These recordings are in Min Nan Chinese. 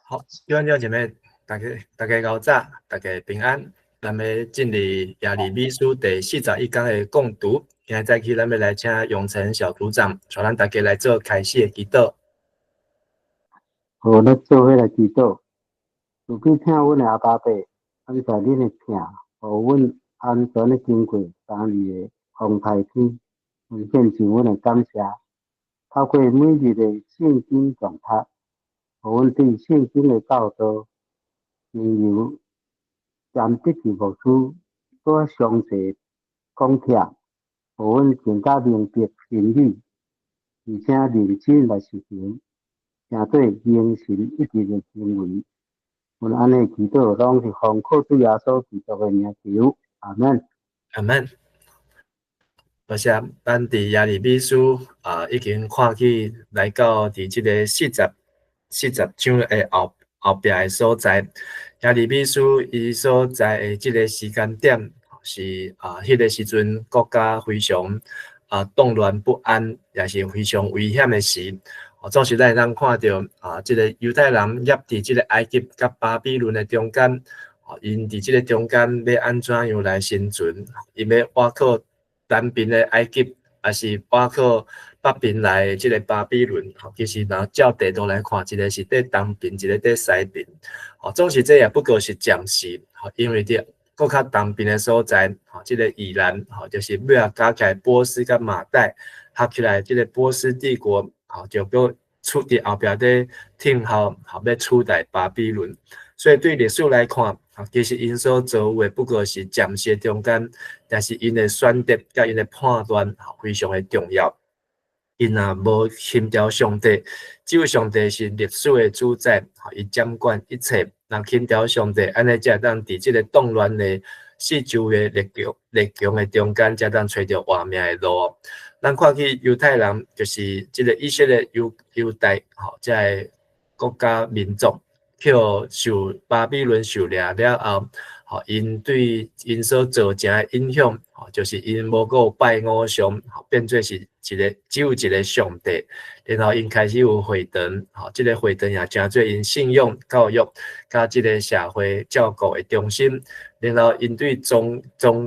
好，弟兄姊妹，大家𠢕早，大家平安。咱欲進入耶利米書第四十一講的共讀。今仔早起，咱欲來請永成小組長，帶咱大家來做開始的祈禱。好，咱做伙來祈禱。慈悲疼阮的阿爸父，感謝恁的疼，予阮安全的經過冬日的風颱天，阮獻上阮的感謝。透過每日的聖經誦讀，予阮對聖經的教導，經由詹德志牧師所詳細講解，予阮更加明白真理，而且認真來實行，成做言行一致的行為。阮按呢祈禱，攏是奉靠主耶穌基督的名求，阿門。阿門。多謝。咱佇耶利米書啊，已經看去來到佇這个四十章的後壁的所在。耶利米書伊所在的這个時間點是啊，彼个時陣國家非常啊動亂不安，也是非常危險的時。哦，總是咱會當看著啊，這个猶太人夾佇這个埃及佮巴比倫的中間，哦，𪜶佇這个中間欲按怎樣來生存？𪜶欲倚靠南邊的埃及，抑是倚靠北邊來的這个巴比倫？吼，其實若照地圖來看，一个是佇東邊，一个佇西邊。吼，總是這也不過是暫時，吼，因為佇閣較東邊的所在，吼，這个以攔，吼，就是尾仔加起來波斯佮瑪代合起來，這个波斯帝國，吼，就閣出佇後壁佇聽候，吼，欲取代巴比倫。所以對歷史來看，吼，其實𪜶所遭遇的不過是暫時的中間，但是𪜶的選擇佮𪜶的判斷，吼，非常的重要。𪜶若無尋求上帝，只有上帝是歷史的主宰，吼，伊掌管一切。若尋求上帝，按呢才會當佇這个動亂的四周圍的列強的中間，才當揣著活命的路。咱看去猶太人，就是這个以色列猶大，吼，這个國家民族，去予受巴比倫受掠了後，吼，𪜶對𪜶所造成的影響，吼，就是𪜶無閣有拜偶像，吼，變做是一个只有一个上帝。然後𪜶開始有會堂，吼，這个會堂也成做𪜶信仰教育佮這个社會照顧的中心。然後𪜶對宗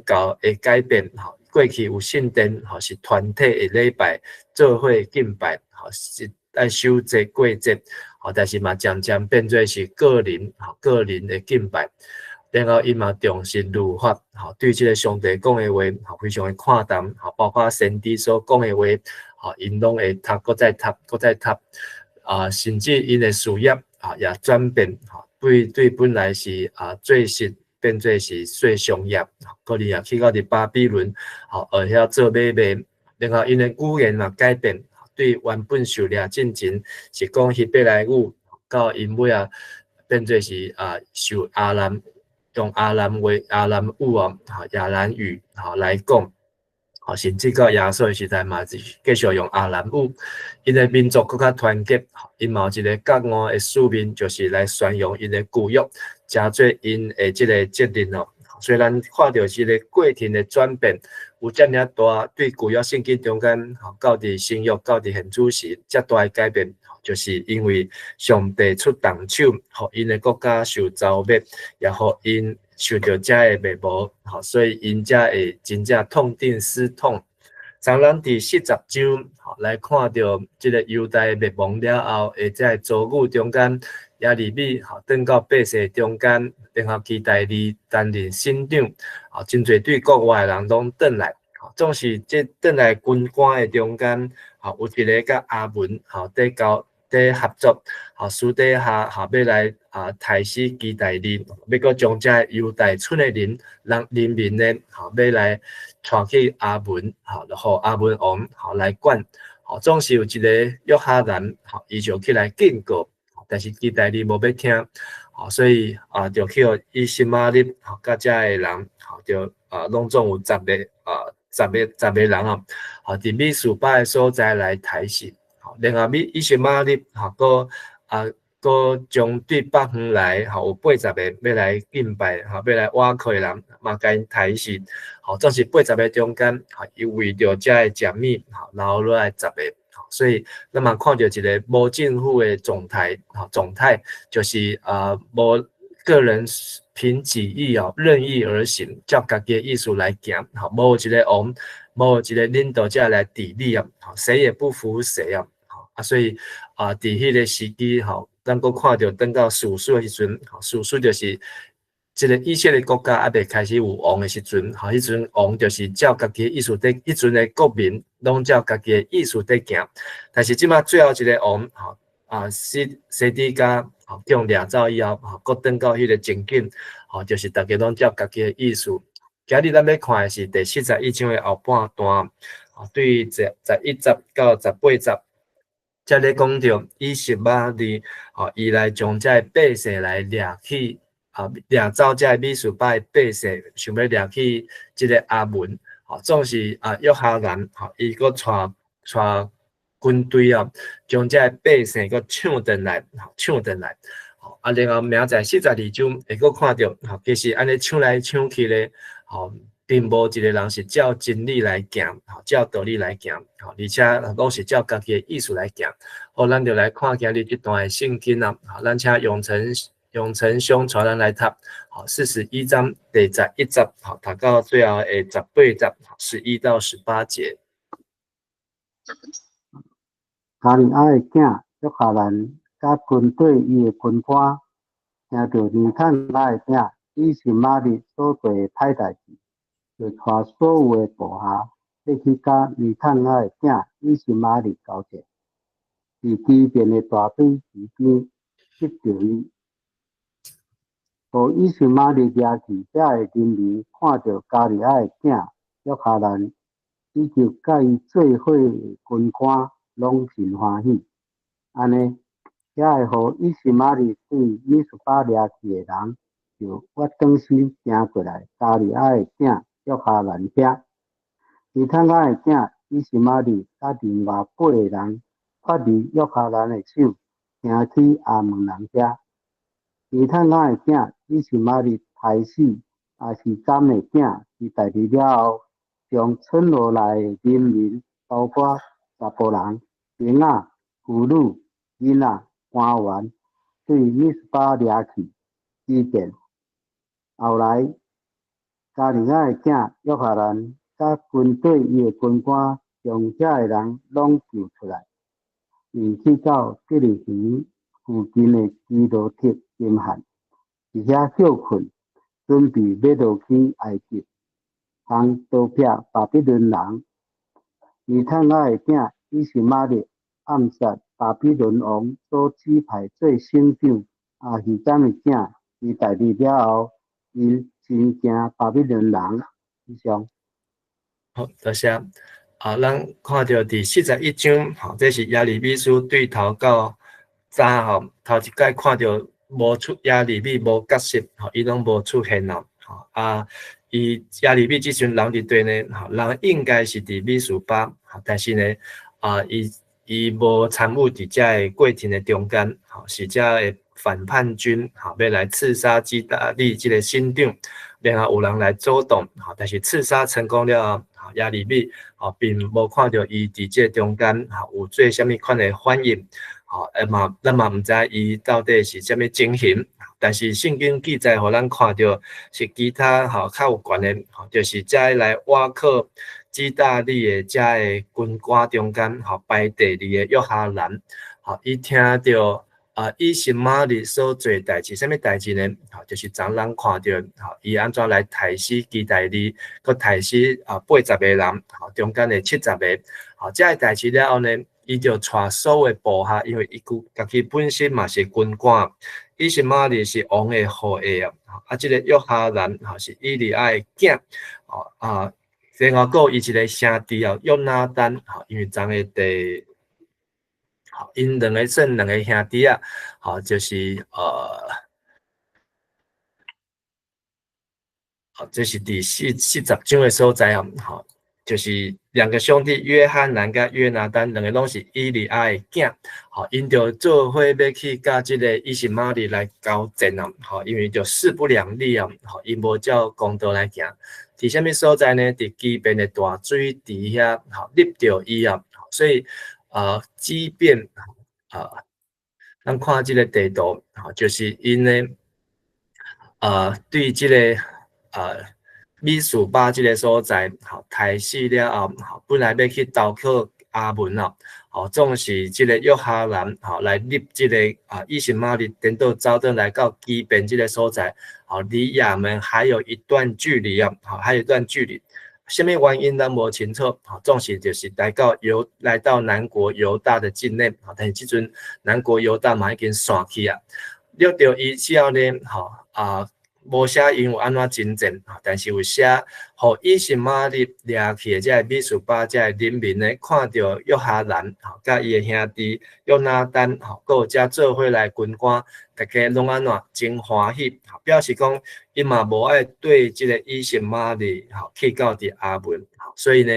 教的改變，吼，過去有聖殿，吼，是團體的禮拜，做伙敬拜，吼，是愛守節過節，吼，但是嘛漸漸變做是個人，吼，個人的敬拜。然後伊嘛重視律法，吼，對這个上帝講的話，吼，非常的看重，吼，包括先知所講的話，吼，𪜶攏會讀，閣再讀，閣再讀，啊，甚至𪜶的事業，啊，也轉變，吼，對本來是啊做實變做是做商業，可能也去到佇巴比倫，吼，學曉做買賣。然後𪜶的語言嘛改變，對原本受掠進前是講希伯來語，到𪜶尾仔變做是啊受亞蘭。用亞蘭話、亞蘭語哦，吼，亞蘭語，吼來講，吼，甚至到耶穌的時代嘛是繼續用亞蘭語。𪜶的民族閣較團結，𪜶嘛有一個覺悟的使命，就是來宣揚𪜶的舊約，成做𪜶的這個責任哦。所以咱看著這个過程的轉變，有遮爾大，對舊約聖經中間，吼，到佇新約，到佇現主時，遮大的改變，就是因為上帝出動手，予𪜶的國家受遭滅，也予𪜶受著遮的滅亡，吼，所以𪜶才會真正痛定思痛。當咱佇四十章，吼，來看著這个猶大滅亡了後，的這个遭遇中間，耶利米，吼，轉到百姓中間，然後基大利擔任省長，吼，真濟對國外的人攏轉來，吼，總是這轉來軍官的中間，吼，有一个佮亞汶，吼，佇交佇合作，吼，私底下，吼，欲來啊刣死基大利，欲閣將這猶大村的人民呢，吼，欲來帶去亞汶，吼，予亞汶王，吼來管，吼，總是有一个約哈難，吼，伊就起來警告，但是基大利無欲聽，吼，所以啊，就去予以實瑪利，吼，佮遮的人，吼，就啊，攏總有十个啊，十個人啊，吼，佇米斯巴的所在來刣死。然後以實瑪利，吼，閣啊，閣將對北方來，吼，有80個欲來敬拜，吼，欲來倚靠的人，嘛共𪜶刣死。吼，總是八十个中間，吼，伊為著遮的食物，吼，留落來十個，所以咱嘛看著一个無政府的狀態，吼，狀態就是啊無個人憑己意哦，任意而行，照家己的意思來行，吼，無一個王，無一個領導者來治理啊，誰也不服誰啊，啊，所以啊，佇彼個時機吼，咱閣看著等到士師的時陣，士師就是這個以色列國家猶未開始有王的時陣，吼，彼陣王就是照家己的意思佇，彼陣的國民攏照家己的意思佇行，但是這馬最後一個王，吼，啊，西底家，吼，予人掠走以後，吼，閣轉到彼個情景，吼，就是逐家攏照家己的意思。今日咱欲看的是第四十一章的後半段，吼，對11節到18節，這咧講著以實瑪利，吼，伊來將這个百姓來掠去。啊，掠走這个米斯巴的百姓，想欲掠去這个亞捫，吼，總是啊約哈難，吼，伊閣帶帶軍隊啊，將這个百姓閣搶轉來，搶轉來，吼，啊，然後明仔載42章會閣看著，吼，其實按呢搶來搶去咧，吼，並無一個人是照真理來行，吼，照道理來行，吼，而且攏是照家己的意思來行。好，咱就來看今日這段的聖經啊，好，咱請永成。永成兄帶咱來讀，好，41章第11節，好，讀到最後的十八節，11到18節。迦利亞的囝約哈難佮軍隊伊的軍官，聽著尼坦雅的囝以實瑪利所做的歹代誌，就帶所有的部下，欲去佮尼坦雅的囝以實瑪利交戰。佇基遍的大水池邊得著伊。予以實瑪利掠去遐的人民看著迦利亞的囝約哈難，以及佮伊做伙的軍官，攏真歡喜。按呢，遐个予以實瑪利對米斯巴掠去的人，就倚轉身行過來迦利亞的囝約哈難遐。尼坦雅的囝以實瑪利佮另外八个人脫離約哈難的手，行去亞捫人遐。尼坦雅的囝以實瑪利刣死亞希迦的囝這代誌了後，將村落內的人民，包括查埔人、兵仔、婦女、囡仔、官員，對米斯巴掠去基遍。後來，迦利亞的囝約哈難佮軍隊伊的軍官，將遐的人攏救出來，運去到伯利恆附近的基羅特金漢，佇遐歇睏，準備欲落去埃及，通逃避巴比倫人。尼坦雅的囝以實瑪利暗殺巴比倫王所指派做省長亞希迦的囝這代誌了後，𪜶真驚巴比倫人。以上。好，多謝。啊，咱看著佇四十一章，吼，這是耶利米書對頭到早吼，頭一擺看著無出耶利米無角色，吼，伊攏無出現咯，吼啊，伊耶利米這陣人佇佗呢，吼，人應該是佇米斯巴，吼，但是呢，啊，伊無參與佇這个過程的中間，吼，是這个反叛軍，吼，欲來刺殺基大利這个省長，然後有人來阻擋，吼，但是刺殺成功了後，吼，耶利米，吼，並無看著伊佇這中間，吼，有做啥物款的反應。吼，啊嘛，咱嘛毋知伊到底是啥物情形，但是聖經記載予咱看著是其他吼較有關的，吼，就是這个來倚靠基大利的這个軍官中間，吼，排第二的約哈難，吼，伊聽著啊以實瑪利所做代誌，啥物代誌呢？吼，就是昨咱看著，吼，伊按怎來刣死基大利，閣刣死啊80個人，吼，中間的70個，吼，這个代誌了後呢，伊就帶所有的部下，因為伊家己本身嘛是軍官，以實瑪利是王的後裔啊，啊，這個約哈難吼是以利亞的囝，啊，然後閣有伊一個兄弟哦，約拿單，吼，因為昨的第，吼，𪜶兩个算兩个兄弟仔，吼，就是好，這是佇40章的所在啊，吼。就是兩個兄弟約哈難佮約拿單，兩個攏是以利亞的囝，吼，𪜶就做伙欲去佮這个以實瑪利來交戰啊，吼，因為就勢不兩立啊，吼，𪜶無照公道來行。佇啥物所在呢？佇基遍的大水池遐，吼，睨著伊啊，所以基遍啊，咱看這个地圖，吼，就是𪜶呢，對這个米斯巴這个所在，吼，刣死了後，吼，本來欲去投靠亞捫咯，吼，總是這个約哈難，吼，來立這个以實瑪利顛倒走轉來到基遍這个所在，吼，離亞捫還有一段距離啊，吼，還有一段距離。啥物原因咱無清楚，吼，總是就是來到猶來到南國猶大的境內，吼，但是這陣南國猶大嘛已經散去啊。掠著伊之後呢，吼無寫𪜶有按怎征戰，但是有寫，予以實瑪利掠去的這个米斯巴這个人民呢，看著約哈難，吼，佮伊的兄弟約拿單，吼，閣有遮做伙來軍官，大家攏按怎真歡喜，表示講𪜶嘛無愛綴這个以實瑪利，吼，去到佇亞捫，所以呢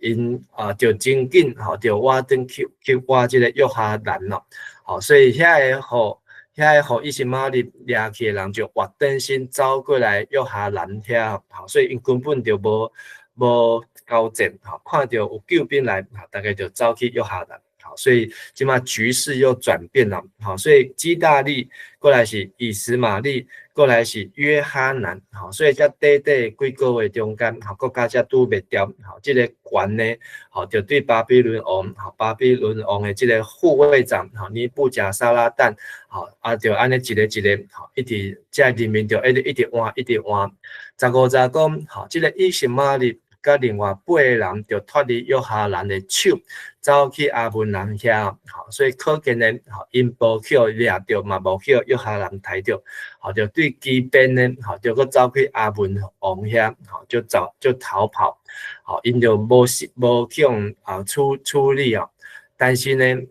，𪜶就真緊，吼，就倚轉去去倚這个約哈難咯，吼，所以遐個予以實瑪利掠去的人就活轉身走過來約哈難遐，吼，所以𪜶根本就無交戰，吼，看著有救兵來，大家就走去約哈難，吼，所以這馬局勢又轉變了，吼，所以基大利過來是以實瑪利，過來是約哈難，吼，所以這短短幾個月中間，吼，國家才拄滅掉，吼，這个權呢，吼，就對巴比倫王，吼，巴比倫王的這个護衛長，吼，尼布甲撒拉旦，吼，就按呢一个一个，吼，一直這人民就一直一直換，一直換。15節講，吼，這个以實瑪利佮另外八个人就脫離約哈難的手，走去亞捫人遐，吼，所以可見呢，吼，𪜶無去予掠著，嘛無去予約哈難刣著，吼，就對基遍呢，吼，就閣走去亞捫王遐，吼，就走就逃跑，吼，𪜶就無無去予處理哦，但是呢，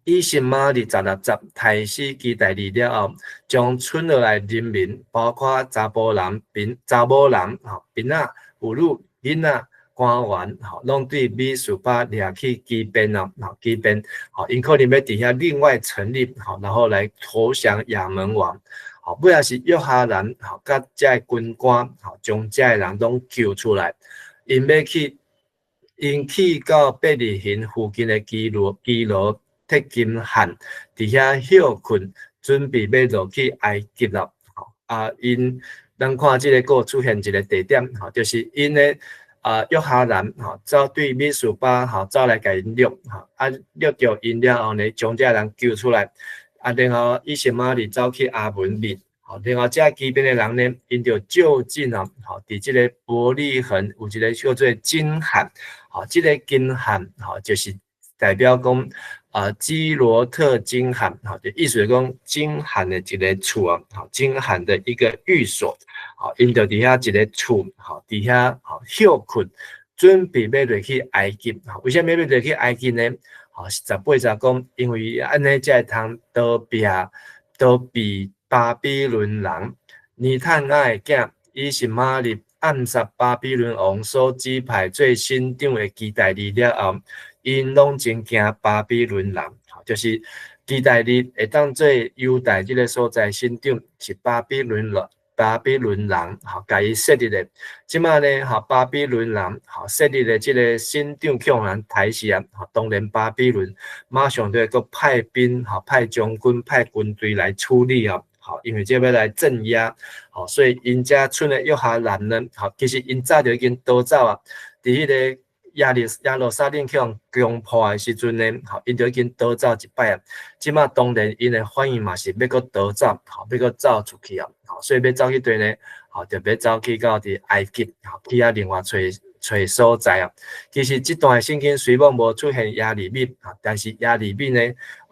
以實瑪利16節刣死基大利了後，將剩落來人民，包括查埔人、囡查某人、吼囡仔、婦女、囡仔、官員，吼，攏對米斯巴掠去基遍哦，吼基遍，吼，𪜶可能欲佇遐另外成立，吼，然後來投降亞捫王，吼，尾仔是約哈難，吼，佮這个軍官，吼，將這个人攏救出來，𪜶欲去，𪜶去到伯利恆附近的基羅特金罕，佇遐歇睏，準備欲落去埃及咯，吼，𪜶咱看這个閣出現一个地點，吼，就是𪜶的約哈難，吼，走對米斯巴，吼，走來共𪜶掠，吼，掠著𪜶了後呢，將這个人救出來，然後以實瑪利走去亞捫面，吼，然後這基遍的人呢，𪜶就就近啊，吼，佇這个伯利恆有一个叫做金罕，吼，這个金罕，吼，就是代表講基羅特金罕，吼，就意思是講金罕的一个厝啊，吼，金罕的一個寓所，吼，𪜶就佇遐一个厝，吼，佇遐吼歇睏，準備欲落去埃及，吼，為啥物欲落去埃及呢？吼，18節講，因為按呢才會通逃避巴比倫人。尼坦雅的囝以實瑪利暗殺巴比倫王所指派做省長的基大利了後，𪜶攏真驚巴比倫人，就是基大利會當做猶大這个所在省長，是巴比倫人吼，共伊設立的。這馬呢，吼，巴比倫人吼設立的這个省長去予人刣死啊，吼，當然巴比倫馬上就會閣派兵，吼，派將軍、派軍隊來處理啊，吼，因為這欲來鎮壓，吼，所以𪜶遮賰的約哈難呢，吼，其實𪜶早就已經逃走啊，佇彼个耶路撒冷去予攻破的時陣呢，吼，𪜶就已經逃走一擺啊。這馬當然𪜶的反應嘛是欲閣逃走，吼，欲閣走出去啊，吼，所以欲走去佗呢，吼，就欲走去到佇埃及，吼，去遐另外揣揣所在啊。其實這段聖經雖罔無出現耶利米，但是耶利米呢，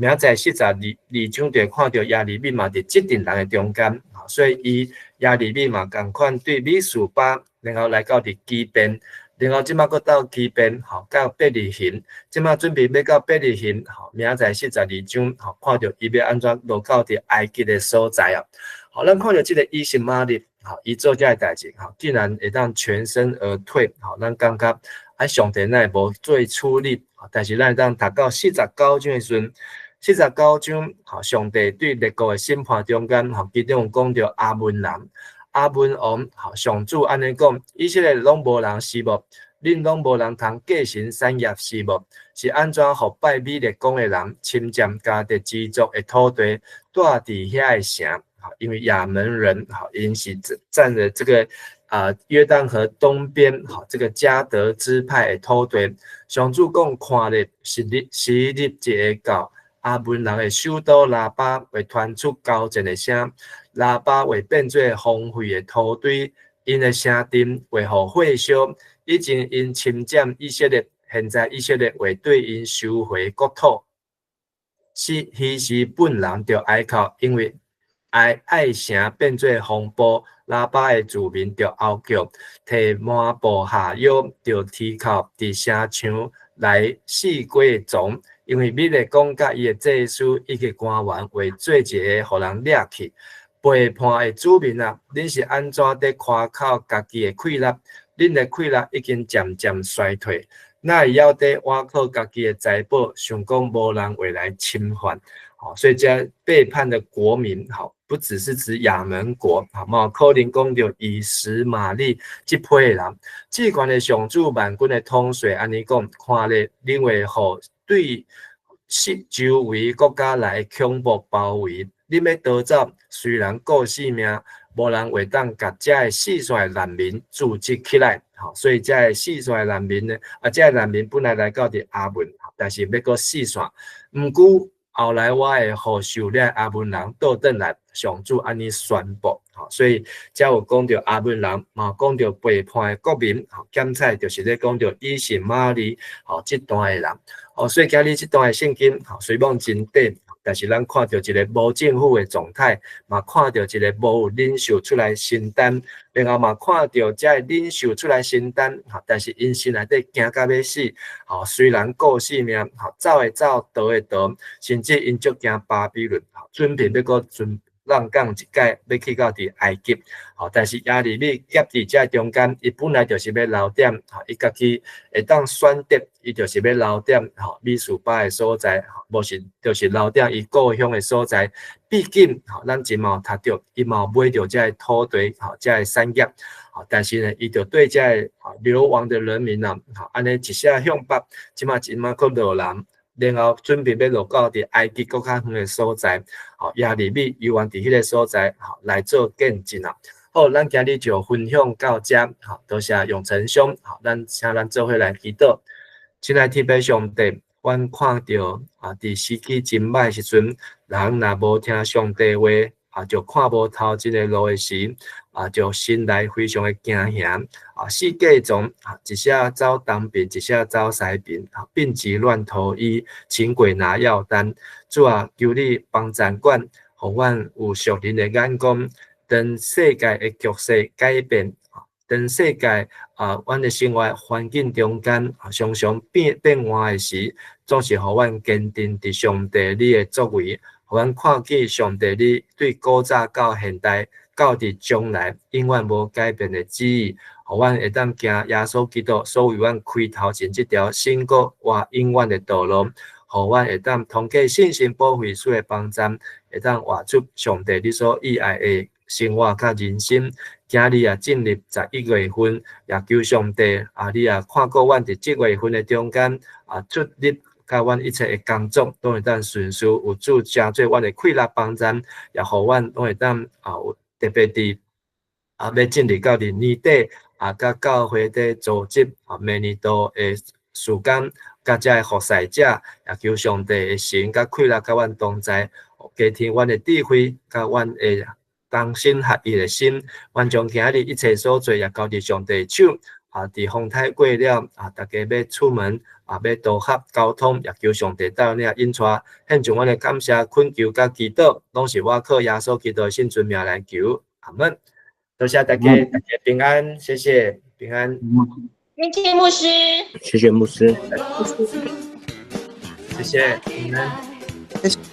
明仔載42章就會看著耶利米嘛佇這陣人的中間，所以伊耶利米嘛仝款對米斯巴，然後來到佇基遍。然後這馬閣到基遍，吼，到伯利恆，這馬準備欲到伯利恆，吼，明仔載42章，吼，看著伊欲按怎落到佇埃及的所在啊。好，咱看著這个以實瑪利，吼，伊做這个代誌，吼，竟然會當全身而退，吼，咱感覺上帝哪會無做處理，但是咱會當讀到四十九章的時陣，四十九章，吼，上帝對列國的審判中間，吼，其中有講著亞捫人。亞捫王，吼，上主按呢講，以色列攏無人是無？恁攏無人通繼承產業是無？是按怎予拜米勒公的人侵佔迦得支族的土地，住佇遐的城？因為亞捫人，𪜶是佔了這個約旦河東邊，這個迦得支派的土地。上主講，看咧，時日時日一會到，亞捫人的首都拉巴會傳出交戰的聲，拉巴會變做荒廢的土堆，𪜶的城鎮會予火燒。以前𪜶侵佔以色列，現在以色列會對𪜶收回國土。是彼時本人著哀哭，因為愛愛城變做荒埔，拉巴的住民著哀叫，提麻布下腰，著啼哭，佇城牆內四界傱，因為米勒公佮伊的祭司以及官員會做一個予人掠去。背叛的子民啊，恁是按怎佇誇口家己的氣力？恁的氣力已經漸漸衰退，哪會曉佇倚靠家己的財寶，想講無人會來侵犯？好，所以這背叛的國民，好，不只是指亞捫國，好，嘛可能講著以實瑪利這批人。至懸的上主萬軍的統帥按呢講，看咧，恁會予對四周圍國家來恐怖包圍，恁欲逃走，雖然顧性命，無人會當共遮的四散的難民組織起來。好，所以遮的四散的難民呢，啊，遮的難民本來來到佇亞捫，但是欲閣四散，毋過後來我會予受掠亞捫人倒轉來，上主按呢宣布，吼，所以遮有講著亞捫人，嘛講著背叛的國民，吼，檢採就是咧講著以實瑪利，吼，這段的人，哦，所以今日這段的聖經，吼，雖罔真短，但是咱看著一個無政府的狀態，嘛看著一個無有領袖出來承擔，然後嘛看著遮的領袖出來承擔，吼，但是𪜶心內底驚甲欲死，吼，雖然顧性命，吼，走的走，逃的逃，甚至𪜶足驚巴比倫，準備欲閣準浪港一擺，欲去到佇埃及，吼，但是耶利米夾佇遮中間，伊本來就是欲留踮，吼，伊家己會當選擇，伊就是欲留踮，吼，米斯巴的所在，無是就是留踮伊故鄉的所在。畢竟，吼，咱前嘛有讀著，伊嘛有買著遮的土地，吼，遮的產業，吼，但是呢，伊就對遮的流亡的人民啊，吼，按呢一下向北，這馬這馬閣落南。然後準備欲落到佇埃及閣較遠的所在，吼，耶利米猶原佇彼个所在，吼，來做見證啊。好，咱今日就分享到遮，吼，多謝永成兄，吼，咱請咱做伙來祈禱。親愛天父上帝，阮看著啊，佇時機真歹時陣，人若無聽上帝話，啊，就看無頭前的路的時，啊，就心內非常的驚嚇，啊，四界傱，啊，一下走東邊，一下走西邊，啊，病急亂投醫，請鬼拿藥單。主啊，求你幫贊阮，予阮有屬靈的眼光，當世界的局勢改變，當世界啊，阮的生活環境中間啊，常常變變換的時，總是予阮堅定佇上帝你的作為，予阮看見上帝你對古早到現代到佇將來永遠無改變的旨意，予阮會當行耶穌基督所為阮開頭前這條新閣活永遠的道路，予阮會當通過信心保惠師的幫贊，會當活出上帝你所喜愛的生活佮人生。今日也進入11月份，也求上帝啊，你也看顧阮佇這月份的中間啊，出入佮阮一切的工作，攏會當順遂，有主成做阮的氣力幫贊，也予阮攏會當啊，有特別佇啊，欲進入到佇年底啊，佮教會的組織啊，明年度的時間，佮遮的服侍者，也求上帝的神佮氣力佮阮同在，加添阮的智慧，佮阮的同心合意的心，阮將今日一切所做也交佇上帝手。啊，佇風颱過了，啊，大家欲出門，啊，欲渡合交通，也求上帝帶領引帶，獻上阮的感謝、懇求佮祈禱，攏是我靠耶穌基督的聖尊名來求，阿門。多謝大家，大家平安，謝謝平安。謝謝牧師，謝謝牧師，謝謝平安。謝謝。